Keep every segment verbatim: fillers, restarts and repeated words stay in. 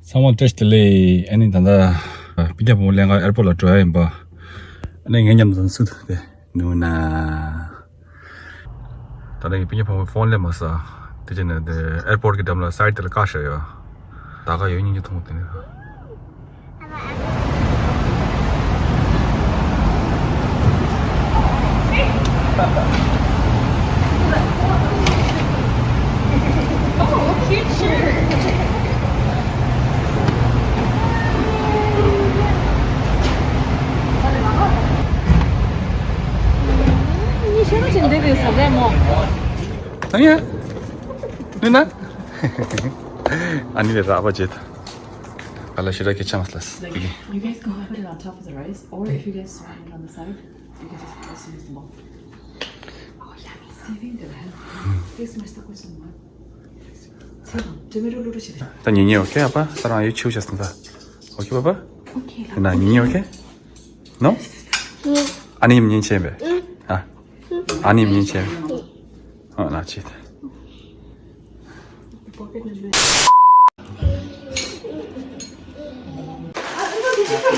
ཚང་མ་བཀྲ་ཤིས་བདེ་ལེགས། ཨ་ནི་ད་ལྟ་སྤུན་ཀྱག་བུ་མོ་ལེན་ག་ཨེར་པོར་ཊི་ལ་འགྲོ་ཡ་ཡིན་པ། ཨ་ནི་ངའི་མཉམ་དུ་སུ་དེ་ནུ་ན། ད་ལྟ་ངའི་སྤུན་ཀྱག་བུ་མོ་ཕོན་སླེབས་མ་སོང་། དེ་བྱས་ནས་དེ་ཨེར་པོར་ཊི་གི་འགྲམ་ལ་སའེ་ཌི་དེ་ལ་བཀག་བཞག་ཡོད། ད་ག་ཡོད་སྙིང་རྗེ་མཐོང་དེ་ནི། ཨ་ནི་ལས་རག་པ་བྱེད། ཨ་ལ་ཤི་ར་ཁེ་ཆང་སླ། You guys go ahead and put it on top of the rice, or if you guys want it on the side, you can just also use the bowl. Oh, yeah, saving the hand. This must have some. ད་ཉེ་ཉེ་ཨོ་ཁེ། ཨ་ཕ་ས་རང་ཡོད་ཆེའུ་བྱ་སོང་ད། ཨོ་ཁེ་པ་པ། ཨོ་ཁེ་ལ། ན་ཉེ་ཉེ་ཨོ་ཁེ། ནོ། ཨ་ནི་ཉེ་ཉེ་བྱས་པས། ཨ། ཨ་ནི་ཉེ་ཉེ་བྱས། ཨ་ན་ཆེ་ད།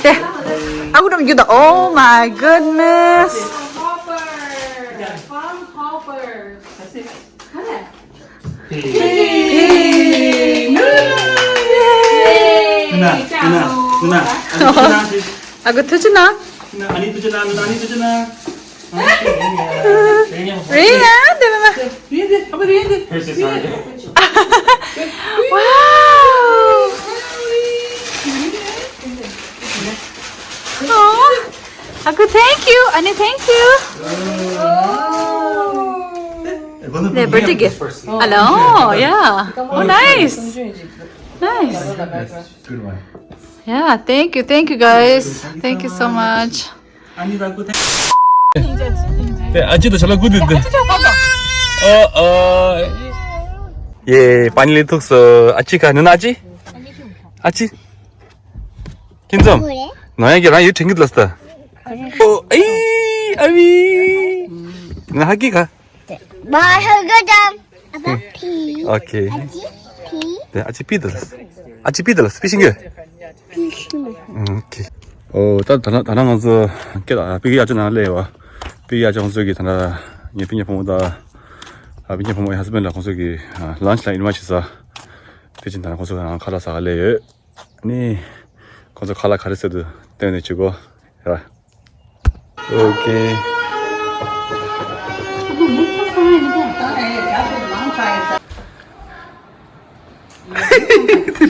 དེ། ཨ་ཁུ་ཀྲུང་རྒྱུད་དང་། Oh my goodness. ཨ་ཁུ་ཐུགས་རྗེ་གནང་། རེད་ཡ། དེ་མ་མ། Wow. Oh, ཨ་ཁུ། Thank you. ཨ་ནི། Thank you. 네, birthday gift. Hello. Yeah. Oh, nice. Nice. Good one. Yeah, thank you. Thank you, guys. Thank you so much. དེ་ཨ་ཅི་དང་ཆ་ལ་ཀུ་དེ་དེ། ཨ་ཨ། ཡེ། པ་ནི་ལི་ཐུག་སོ། ཨ་ཅི་ག་ནི་ན་ཨ་ཅི། ཨ་ཅི། ཁྱིམ་ཚང་། ནོ་ཡ་གི་རང་ཡུལ་དྲན་གི་ལ་སྟ། ཨོ་ཨི་ཨ་བི། ན་ཧ་གི་ག། ཨ་ཕ་ཕི། ཨོ་ཁེ། ཨ་ཅི་ཕི། དེ་ཨ་ཅི་པི་དེ་ལ། ཨ་ཅི་པི་དེ་ལ་པི་ཤིང་གི། པི་ཤིང་། ཨོ་ཁེ། ཨོ་ད་ད་ན་ད་ན་ང་ཚོ་སྐད་ལ་པི་གི་ཡ་ཅོ་ན་ལེ་བ། པི་གི་ཡ་ཅོ་ང་ཚོ་གི་ད་ན་ངའི་པི་ཉེ་ཕོ་མོ་ད། ཨ་པི་ཉེ་ཕོ་མོ་ཡ་ཧ་སི་བེན་ཌི་ལ་ཁོང་ཚོ་གི་ལན་ཆི་ལ་ཨིན་ཝའི་ཊི་བྱེད་ས། དེ་ཕྱིན་ད་ན་ཁོང་ཚོ་ག་ཁ་ལག་ཟ་ག་ལེ་ཡོད། ནི། ཁོང་ཚོ་ཁ་ལག་ག་རེ་ཟེར་དུ་བསྟན་ནས་བྱེད་གོ། ཡ། ཨོ་ཁེ།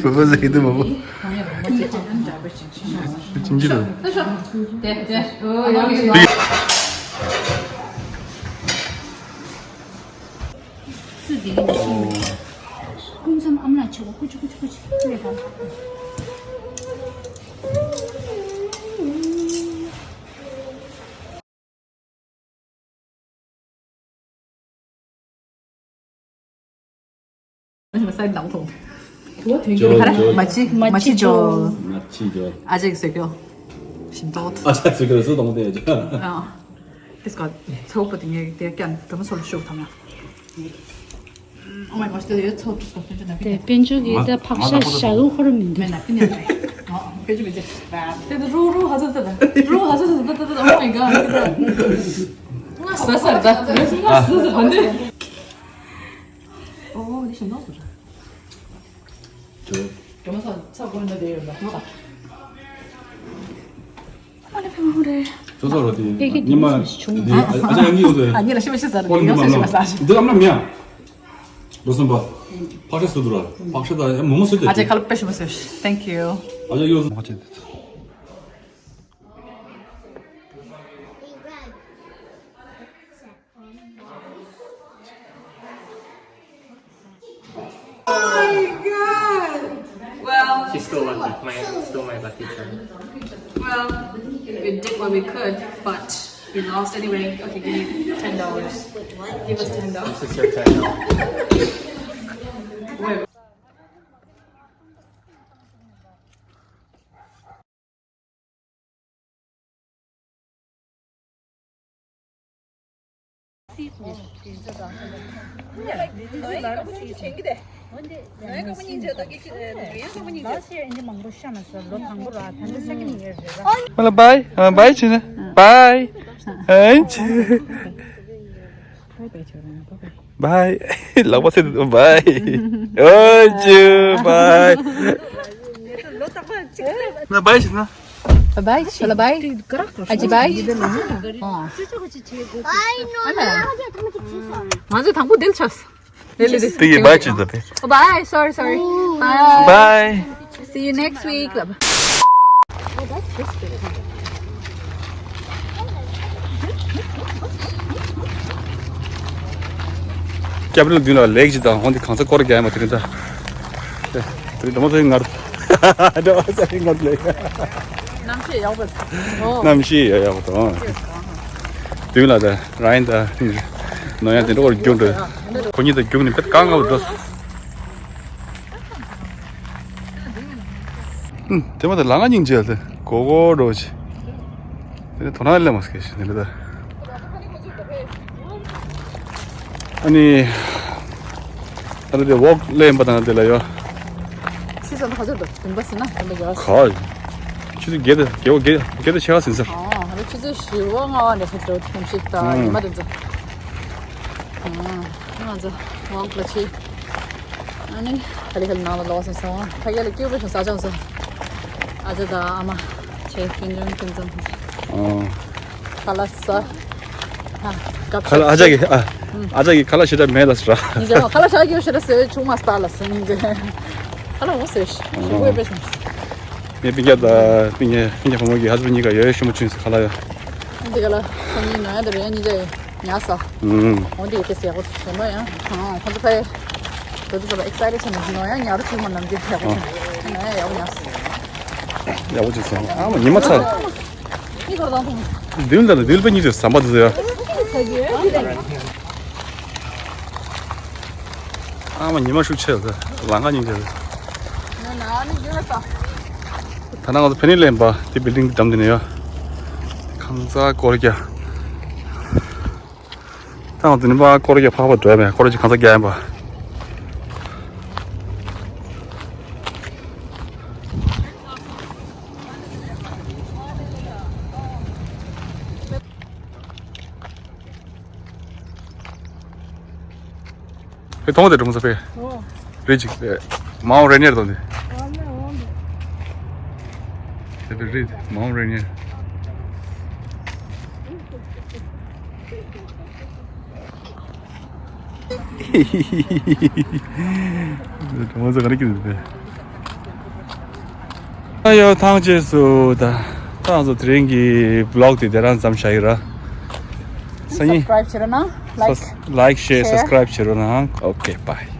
བོ་བོ་ཟེར་གི་འདུག་མ་བོ། ཅིང་ཅི་རེད། སུ་དེ་གི་ནས་ཤེས་མེད། ཀུན་མཚམས་ཨ་མ་ལགས་ཆེ་བ་ཀུ་ཅི་ཀུ་ཅི་ཀུ་ཅི་ཀུ་ལས་དང་། སའི་ནང་ཐོང་། ཇོ་ཇོ། མ་ཅི་མ་ཅི་ཇོ། མ་ཅི་ཇོ། ཨ་ཅག་གི་སོས་ཀྱོ། ཞིམ་ཏོག་ཨ་ཅག་སོས་ཀྱོ་སུ་དང་དེ་ཇོ། ཨ། དེ་སྐོར་ཚོགས་པ་དེ་ངས་དེ་ཀྱང་དེ་མ་སོ་ལ་ཤོག་ཐམ་ཡ། Oh my gosh, དེ་ཡོད་ཚོགས་དུ་སོ་དེ་ཇོ་ན་པི་ཉ། དེ་དཔལ་འབྱོར་གྱི་ད་བག་ཤ་ཞག་གུ་ཁོ་ར་མི་འདུག་མེད་ན་པི་ཉ་དེ། དཔལ་འབྱོར་མི་ཚེ། དེ་དེ་རུ་རུ་ཧ་ཚ་དེ་དེ་རུ་ཧ་ཚ་དེ་དེ་དེ་དེ། Oh my god, དེ་དེ། ང་ས་ས་ད་ང་ས་ས་ད་འདི། ཨོ་འདི་ཞིམ་ནོ་ཟེར། ཇོ། ཇོ་མ་ས་ས་གོ་ན་དེ་ཡོད་ན། ཨ་ལེ་ཕེ་མ་ཧུ་རེ། ཇོ་ས་རོ་དེ་ཕེ་གི་ཉི་མ་དེ་ཨ་ཨ་ཉི་ཡོད་དེ། ཨ་ཉི་ལ་ཤི་མ་ཤི་ཟ་རེ་ཡོད་ཤི་ཤི་མ་ཟ་ཤི། འདི་ཨམ་ལ་མིང་། ལོ་སམ་པ། ཕག་ཤ་སུ་དུ་ར། ཕག་ཤ་ད་ཡ་མོ་མོ་སུ་དེ། ཨ་ཅེ་ཁ་ལ་པེ་ཤི་མ་སུ། Thank you། ཨ་ཅེ་ཡོད་ཟ་ཕག་ཅེ་དེ། Oh my god! Well, she stole lucky. My stole my lucky charm. Well, we did what we could, but we lost anyway. Okay, give me ten dollars. Wait, what? Give us ten dollars. This is your ten dollars. Wait. Last year ཨིན་ཇི་མང་པོ་ཤ་མ་ཟ་ལོ་དང་པོ་ར་ད་ལྟ་སེ་ཀེན་ཡིར་རེད་ར། ཨ་ལ་བའི་ཨ་བའི་བྱས་ན་བའི་ཨ་ཅི། བའི་བའི་བྱས་ར་བའི་བའི། བའི། ལག་པ་སེ་བའི། ཨ་ཅི་བའི། ལོ་རྟག་པར་ཅིག་ན་བའི་བྱས་ན། བའི་བའི་ཤོ་ལ་བའི། ཨ་ཅི་བའི། ཨ། ང་ཚོ་དང་པོ་དེ་ལ་ཆགས། དེ་ཡི་བའི་ཅི་ད་པེ། Bye, sorry, sorry. Bye. Bye. See you next week. སྐྱབས་རི་མདུན་ལ་ལེགས་ཅི་དང་འོན་ཏེ་གང་ས་སྐོར་རྒྱག་ཡ་མ་དེ་རིང་ད། དེ་རིང་འགྲོ་མ་ཚོ་ཡིན་ངར། འགྲོ་མ་ཚོ་ཡིན་ངར་ལེགས། གནམ་གཤིས་ཡག་པོ་འདུག་གནམ་གཤིས་ཡག་ཡག་པོ་འདུག་མདུན་ལ་ད་ར་ཡིན་ད་ནོར་ཡང་དེ་འདྲ་བར་རྒྱུག་འགྲོ། ཁོ་གཉིས་ད་རྒྱུག་ནས་དཔེ་དཀའ་ངལ་འགྲོ། ཨུམ། དེ་མ་ད་ལ་ང་སྙིང་རྗེ་ལ་དེ་གོ་གོ་འགྲོ་ཆེ། དེ་ནས་དོ་སྣང་ལས་མ་སྐྱེས་ཤིང་དེ་ལ་ད། ཨ་ནི། ད་ལྟ་དེ་ཝོག་ལེན་པ་དང་དེ་ལ་ཡོ། ཆུ་ཚོད་ག་ཚོད་འདུག་བདུན་པ་ཟིན་ན་བདུན་པ་ཡོ། ག་ཆུ་ཚོད་བརྒྱད་དང་བརྒྱད་པ་བརྒྱད་བརྒྱད་དང་ཕྱེད་ཀ་ཟིན་ས། ཨོ་ཧ་ལོ་ཆུ་ཚོད་བཞི་པ་ལྔ་པ་ནས་ཕེབས་འགྲོ་ཐུམ་ཞིག་དང་ཉི་མ་དེ་ཚོ། ང་ཚོ་ཝོག་ལ་ཆས། ཨ་ནི་ཁ་ལི་ཁ་ལི་ནང་ལ་ལོག་སོང་སོང་། ཕ་གི་ལ་སྐྱིད་པོ་བྱུང་ས་བྱུང་སོང་། ཨ་ཅག་དང་ཨ་མ་ཆས་ཁྱོད་ཆུང་ཁྱོད་ཚང་། ཨོ། ཁ་ལག་ཟ། ཨ། ཁ་ལག་ཨ་ཅག་གི་ཨ། ཨ་ཅག་གི་ཁ་ལག་ཞེ་དྲག་མེད་ལ་ཟེར། ཁ་ལག་ཞེ་དྲག་ཞེ་དྲག་ཟེར་བའི་ཆུང་མ་སྟག་ལ་ཟེར་ནི་འདི། ཁ་ལག་འོ་ཟེར་ཞེ་པོ་ཡོད་པའི་ཆུང་། ངའི་སྤུན་ཀྱག་དང་སྤུན་ཀྱག་སྤུན་ཀྱག་བུ་མོ་གི་ཧ་ཟི་བན་གཉིས་ཀ་ཡོད་ཡོད་ཞིམ་པོ་བྱུང་ཟེར་ཁ་ལག་ཡོད། འདི་ག་ལ་ཁོ་གཉིས་ནང་ཡ་དེ་རེད་གཉིས་ཀ་ཡོད། ཉལ་ས། ཨུམ། འོ་འདི་ཡི་ཏེ་ཟེར་གོ་དྲན་པ་ཡང་ཁོང་ཁོང་ཚོ་ཕ་ཡི་དོ་དོ་ཚོ་ལ་ཨེག་སའི་ཊེཌ་ཆེ་ནས་ནོ་ཡང་ཉལ་རུ་ཆུང་མ་ནམ་རྒྱུན་ཡག་པོ་ཆེ་ནོ་ཡང་ཡག་པོ་ཉལ་ས། ཡག་པོ་ཅིག་སོང་ཨ་མ་ཉི་མ་ཚ། མདུན་ལ་མདུན་པ་གཉིས་ཀྱི་ཟམ་པ་དུ་ཟེར། ཨ་མ་ཉི་མ་ཤུགས་ཆེ་ལ་ལང་ཀ་གཉིས་ཀྱི། ད་ནང་ང་ཚོ་ཕེ་ནི་ལེན་པ་དེ་བིལ་ཌིང་འདི་འགྲམ་དེ་ནས་ཡོད། གང་ཟག་སྐོར་རྒྱག་ད་ང་ཚོ་ནི་པ་སྐོར་རྒྱག་ཕག་པ་འགྲོ་ཡ་མེད་སྐོར་རྒྱག་གང་ཟག་རྒྱག་ཡིན་པ། ཕེ་ཐོང་དེ་གྲོང་ས་ཕེ། ཨོ། རེད་ཅིག་མའོན་རེ་ནི་ཡར་དང་དེ། ཨ་ལེ་ཨོ་ལེ། དེ་ཕེ་རེད་མའོན་རེ་ནི་ཡར། གྲོང་ས་ག་རེ་ཀི་དེ་ཕེ། ཨ་ཡོ་ཐང་ཅེས་སུ་ད་ཐང་སུ་དེ་རིང་གི་བི་ལོག་དེ་དེ་རང་ཙམ་བྱ་ཡི་ར། སང་ཉིན་སབ་སི་ཀ་རའིབ་བྱེད་རོགས་གནང་། ལའིཀ་ལའིཀ་ཤེར་ཤེར་སབ་སི་ཀ་རའིབ་བྱེད་རོགས་གནང་། ཨོ་ཁེ་བྷའི།